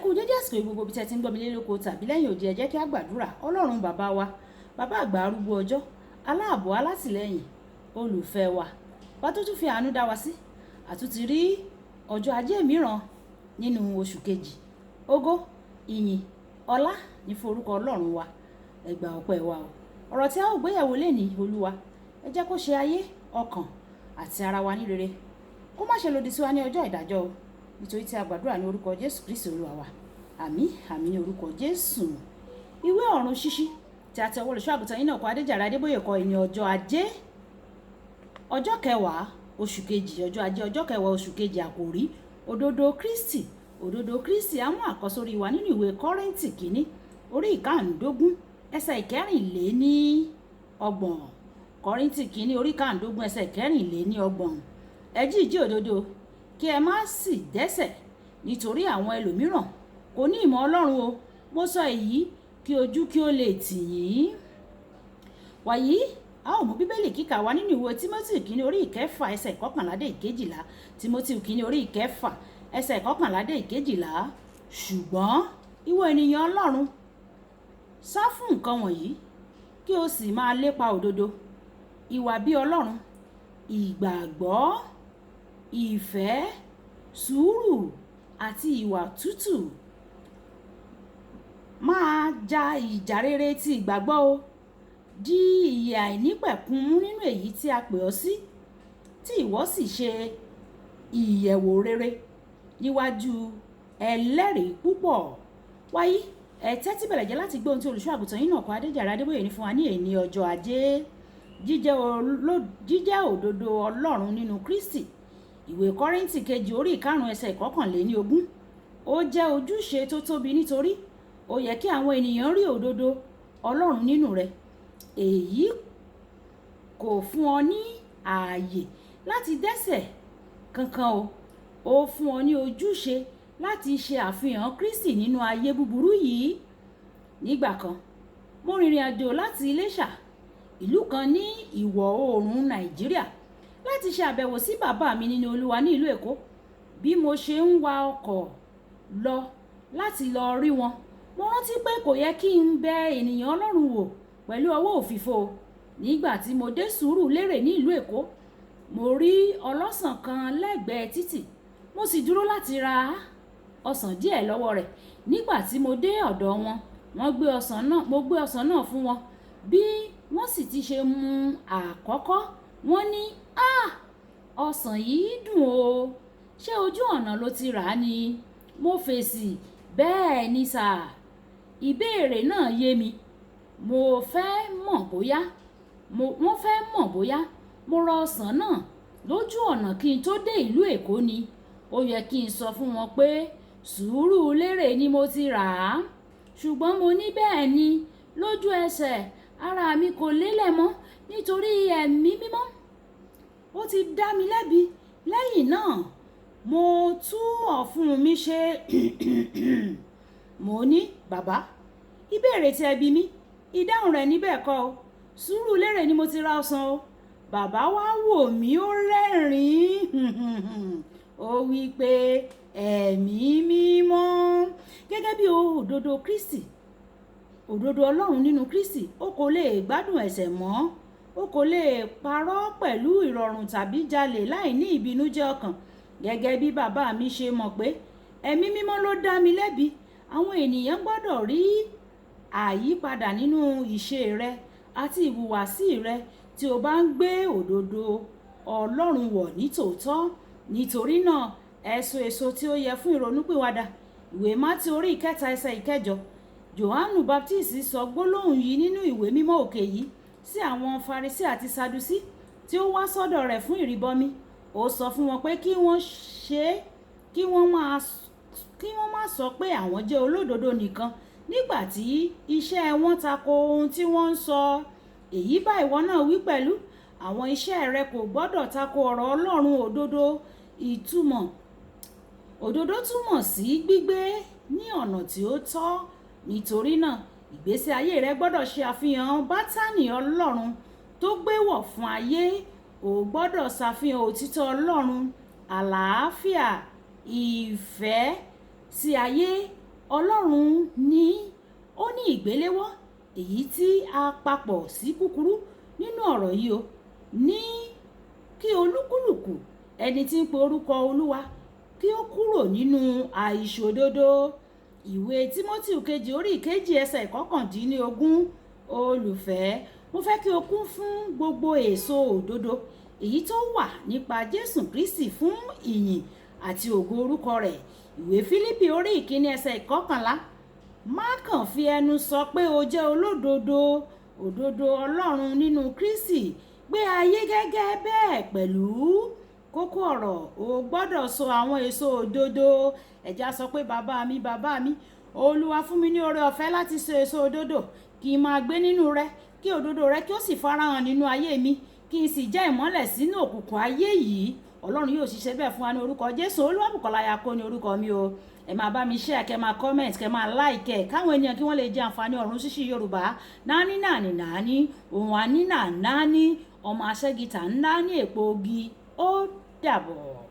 Kú dédé àsìkò yìí, gbogbo ibi tí ẹ ti ń gbọ́ mi lé lóko tàbí lẹ́yìn òdi. Ẹ jẹ́ kí a gbàdúrà. Ọlọ́run bàbá wa, bàbá àgbà, arúgbó ọjọ́, aláàbò, alátìlẹ́yìn, olùfẹ́ wa, bá tó tún fi àánú dá wa sí àtúntì rí ọjọ́ ajé mìíràn nínú oṣù kejì. Ògo, ìyìn, ọlá ní fún orúkọ Ọlọ́run wa. Ẹ gba ọpẹ́ wa o. Ọ̀rọ̀ tí a ó gbéyàwó lẹ́ni, Olúwa, ẹ jẹ́ kó ṣe ayé, ọkàn àti ara wa ní rere, kó má ṣe lòdì sí wa ní ọjọ́ ìdájọ́ o, nítorí tí a gbàdúrà ní orúkọ Jésù Kristi Olúwa wa. Àmín, àmín ní orúkọ Jésù. Ìwé Ọ̀run Ṣíṣí tí a ti ọwọ́ olùṣọ́ àgùntàn yìí náà kọ, Adéjàre Adébóyè kọ, ìní ọjọ́ ajé, ọjọ́ 10 oṣù kejì, ọjọ́ ajé, ọjọ́ 10 oṣù kejì. Àkòrí: òdodo Kristi. Òdodo Kristi. Á mú àkọ́sórí wa nínú ìwé Kọ́ríńtì kìíní orí 15, ẹsẹ̀ 34. Kọ́ríńtì kìíní orí 15, ẹsẹ̀ 34. Ẹ jí ìjí òdodo, kí ẹ má sì dẹ́ṣẹ̀, nítorí àwọn ẹlòmíràn kò ní ìmọ̀ Ọlọ́run o. Mo sọ èyí kí ojú kí ó lè tì yín. Wàyí, a ó mú Bíbélì kíkà wá nínú ìwé Tímótì kìíní orí 6, ẹsẹ̀ 11 dé 12. Tímótì kìíní orí 6, ẹsẹ̀ 11 dé 12. Ṣùgbọ́n ìwọ, ènìyàn Ọlọ́run, sá fún nǹkan wọ̀nyí, kí o sì máa lépa òdodo, ìwà bí Ọlọ́run, ìgbàgbọ́, ìfẹ́, sùúrù àti ìwà tútù. Máa ja ìjà rere ti ìgbàgbọ́ o. Di ìyè àìnípẹ̀kun mú nínú èyí tí a pè ọ́ sí, tí ìwọ sì ṣe ìyẹ̀wò rere níwájú ẹlẹ́rìí púpọ̀. Wáyé, ẹ tẹ́tí bẹ̀rẹ̀ jẹ́ láti gbọ́ ohun tí olùṣọ́ àgùntàn yìí náà kọ́, Adéjàre Adébóyè, ní fún wa ní èní ọjọ́ ajé. Jíjẹ́ òdodo Ọlọ́run nínú Kristi. Ìwé Kọ́ríńtì kejì orí 5, ẹsẹ̀ 21. Ó jẹ́ ojúṣe tó tóbi, nítorí ó yẹ kí àwọn ènìyàn rí òdodo Ọlọ́run nínú rẹ. Èyí kò fún ọ ní ààyè láti dẹ́ṣẹ̀ kankan o. Ó fún ọ ní ojúṣe láti ṣe àfihàn Kristi nínú ayé búburú yìí. Nígbà kan, mo rìnrìn àjò láti Iléṣà, ìlú kan ní ìwọ̀ oòrùn Nàìjíríà, láti ṣe àbẹ̀wò sí bàbá mi nínú Olúwa ní ìlú Èkó. Bí mo ṣe ń wa ọkọ̀ lọ láti lọ rí wọn, mo rántí pé kò yẹ kí n bẹ ènìyàn Ọlọ́run wò pẹ̀lú ọwọ́ òfìfo. Nígbà tí mo dé Sùúrùlérè ní ìlú Èkó, mo rí ọlọ́sàn kan lẹ́gbẹ̀ẹ́ títì, mo sì dúró láti ra ọsàn díẹ̀ lọ́wọ́ rẹ̀. Nígbà tí mo dé ọ̀dọ̀ wọn, wọ́n gbé ọsàn náà, mo gbé ọsàn náà fún wọn. Bí wọ́n sì ti ṣe mu àkọ́kọ́, wọ́n ní, "Ah, ọsàn yìí dùn o. Ṣé ojú ọ̀nà ló ti rà á ni?" Mo fèsì, "Bẹ́ẹ̀ ni sà." Ìbéèrè náà yé mi. Mo fẹ́ mọ̀ bóyá mo, wọ́n fẹ́ mọ̀ bóyá mo ra ọsàn náà lójú ọ̀nà kí n tó dé ìlú Èkó ni. Ó yẹ kí n sọ fún wọn pé Sùúrùlérè ni mo ti rà á. Ṣùgbọ́n mo ní bẹ́ẹ̀ ni. Lójú ẹsẹ̀, ara mi kò lélẹ̀ mọ́, nítorí Ẹ̀mí Mímọ́ ó ti dá mi lẹ́bi. Lẹ́yìn náà, mo tú ọ̀fun mi ṣe. Mo ní, "Bàbá, ìbéèrè tí ẹ bi mí, ìdáhùn rẹ̀ ní bẹ́ẹ̀ kọ́ o. Sùúrùlérè ni mo ti ra ọsàn o." Bàbá wá wò mí, ó rẹ́rìn-ín. Ó wí pé, "Ẹ̀mí Mímọ́." Gẹ́gẹ́ bí òdodo Kristi, òdodo Ọlọ́run nínú Kristi, o kò lè gbádùn ẹ̀ṣẹ̀ mọ́. O kò lè parọ́ pẹ̀lú ìrọ̀rùn tàbí jalè láìní ìbìnújẹ́ ọkàn. Gẹ́gẹ́ bí bàbá mi ṣe mọ̀ pé Ẹ̀mí Mímọ́ ló dá mi lẹ́bi, àwọn ènìyàn gbọ́dọ̀ rí àyípadà nínú ìṣe rẹ àti ìhùwàsí rẹ tí o bá ń gbé òdodo Ọlọ́run wọ̀ ní tòótọ́. Nítorí náà, ẹ so èso tí ó yẹ fún ìrònúpìwàdà. Ìwé Mátí orí 3, ẹsẹ̀ 8. Jòhánù Baptist sọ gbólóhùn yìí nínú ìwé mímọ́ òkè yìí sí àwọn Farisí àti Sadusí tí ó wá sọ́dọ̀ rẹ̀ fún ìrìbọmi. Ó sọ fún wọn pé kí wọ́n ṣe kí wọ́n má sọ pé àwọn jẹ́ olódodo nìkan nígbà tí iṣẹ́ wọn tako ohun tí wọ́n ń sọ. Èyí bá ìwọ náà wí pẹ̀lú. Àwọn iṣẹ́ rẹ kò gbọ́dọ̀ tako ọ̀rọ̀ Ọlọ́run òdodo. Ìtumọ̀ òdodo túmọ̀ sí gbígbé ní ọ̀nà tí ó tọ́. Nítorí náà, ìgbésí ayé rẹ gbọ́dọ̀ ṣe àfihàn bátánì Ọlọ́run tó gbé wọ̀ fún ayé. O gbọ́dọ̀ ṣàfihàn òtítọ́ Ọlọ́run, àlàáfíà, ìfẹ́ sí ayé. Ọlọ́run ní ó ní ìgbéléwọ́ èyí tí a papọ̀ sí kúkúrú nínú ọ̀rọ̀ yìí o, ní kí olúkúlùkù ẹni tí ń pe orúkọ Olúwa kí ó kúrò nínú àìṣòdodo. Ìwé Tímótì kejì orí ìkejì ẹsẹ̀ 19. Olùfẹ́, mo fẹ́ kí o kún fún gbogbo èso òdodo èyí tó wà nípa Jésù Kristi fún ìyìn àti ògo orúkọ rẹ̀. Ìwé Fílípì orí 1 ẹsẹ̀ 11. Má kàn fi ẹnu sọ pé o jẹ́ olódodo, òdodo Ọlọ́run nínú Kristi, gbé ayé gẹ́gẹ́ bẹ́ẹ̀ pẹ̀lú. Kókó ọ̀rọ̀, o gbọ́dọ̀ so àwọn èso òdodo. Ẹ̀já sọ pé bàbá mi, bàbá mi, Olúwa fún mi ní oore ọ̀fẹ́ láti so èso òdodo, kí n máa gbé nínú rẹ, kí òdodo rẹ kí ó sì farahàn nínú ayé mi, kí n sì jẹ́ ìmọ́lẹ̀ sínú òkùnkùn ayé yìí. Ọlọ́run yóò ṣiṣẹ́ bẹ́ẹ̀ fún wa ní orúkọ Jésù. Olúwabùkọ́lá Ayako ní orúkọ mi o. Ẹ máa bá mi share, kẹ́ máa comment, kẹ́ máa like ẹ̀, káwọn ènìyàn kí wọ́n lè jẹ àǹfààní ọ̀run ṣíṣí Yorùbá. Náání náàní náání, òun àní náà náání, ọmọ aṣẹ́gita ńlá ní èpo ogi. Ó dàbọ̀.